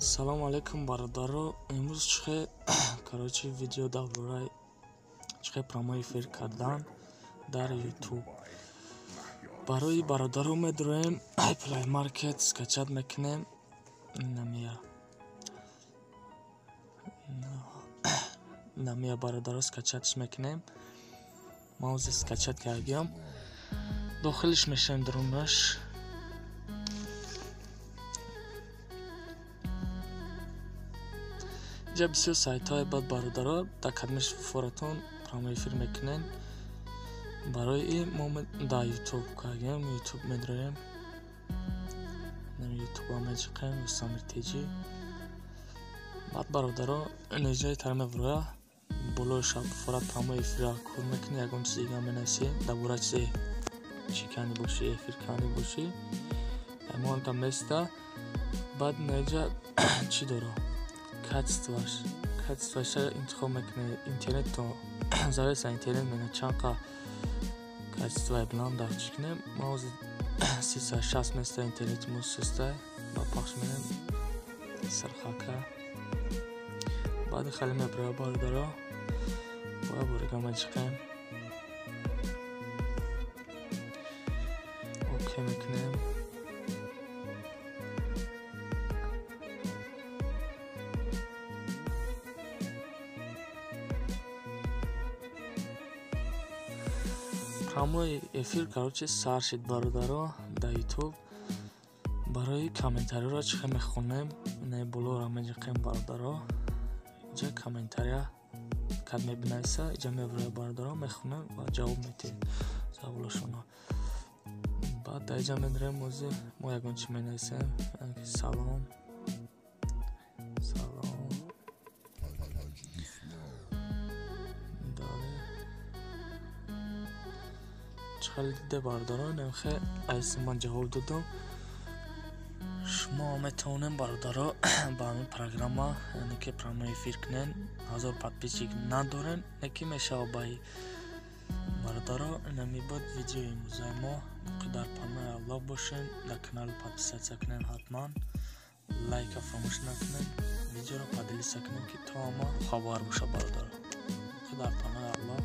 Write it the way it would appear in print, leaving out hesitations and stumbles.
Салом алейкум, бародаро. Имрӯз чихе, короче, видео дар бораи чихе прямой эфир кардан дар YouTube. Барои бародаро медроем Play Market, скачать мекунем. Намия. Намия, бародаро, скачать мекунем. Ма ҳозир скачать кардем. Дохилиш мешавем, дурунаш. Инҷа бисёр сайтҳое бад, бародаро, дар кадмеш форатон прямой эфир мекунен. Барои ин мо дар YouTube кардем, YouTube медроем. YouTube меҷиқем, Рустамир Теҷи. Баъд, бародаро, инҷои тара мебуроя, болои форат прямой эфирро кор мекунӣ, ягон чизи дига менависӣ, дар бораи чизе чӣ кани бошӣ, эфир кани бошӣ, ҳамонта места. Баъд инҷа чӣ дора? Качествоаш. Качествоаша интихоб мекунӣ, интернетто завеса интернет мена чанд қа качествои баланд чӣ кунем. Ма ҳозир 360 места, интернети мо суста, ба пахш менем сархака. Баъди хеле меброя, бародаро, боя борига мечиқем. Окей мекунем. Прямой эфир, короче, сар шид, бародаро, дар YouTube. Барои комментариёро чихе мехонем, инаи болоро меҷиқем, бародаро. Инҷа комментария кад мебинависа, инҷа меброя, бародаро, мехонем ва ҷавоб медиҳем саволошонро. Баъд дар инҷа медорем, ҳозир мо ягон чи менависем, салом, салом. Хеле диде, бародаро, немхе айси ман ҷавоб додам. Шумо метавонем, бародаро, ба ҳамин программа, яъне ки прямой эфир кунен. 1000 подписчик надорем, неки мешава ба бародаро. Инами буд видеои имрӯзаи мо. Боқӣ дар паноҳи Аллоҳ бошен, дар канал подписаться кунен ҳатман, лайка фаромӯш накунен, видеоро поделиться кунен, ки то ҳама хабар боша, бародаро. Боқӣ дар паноҳи Аллоҳ.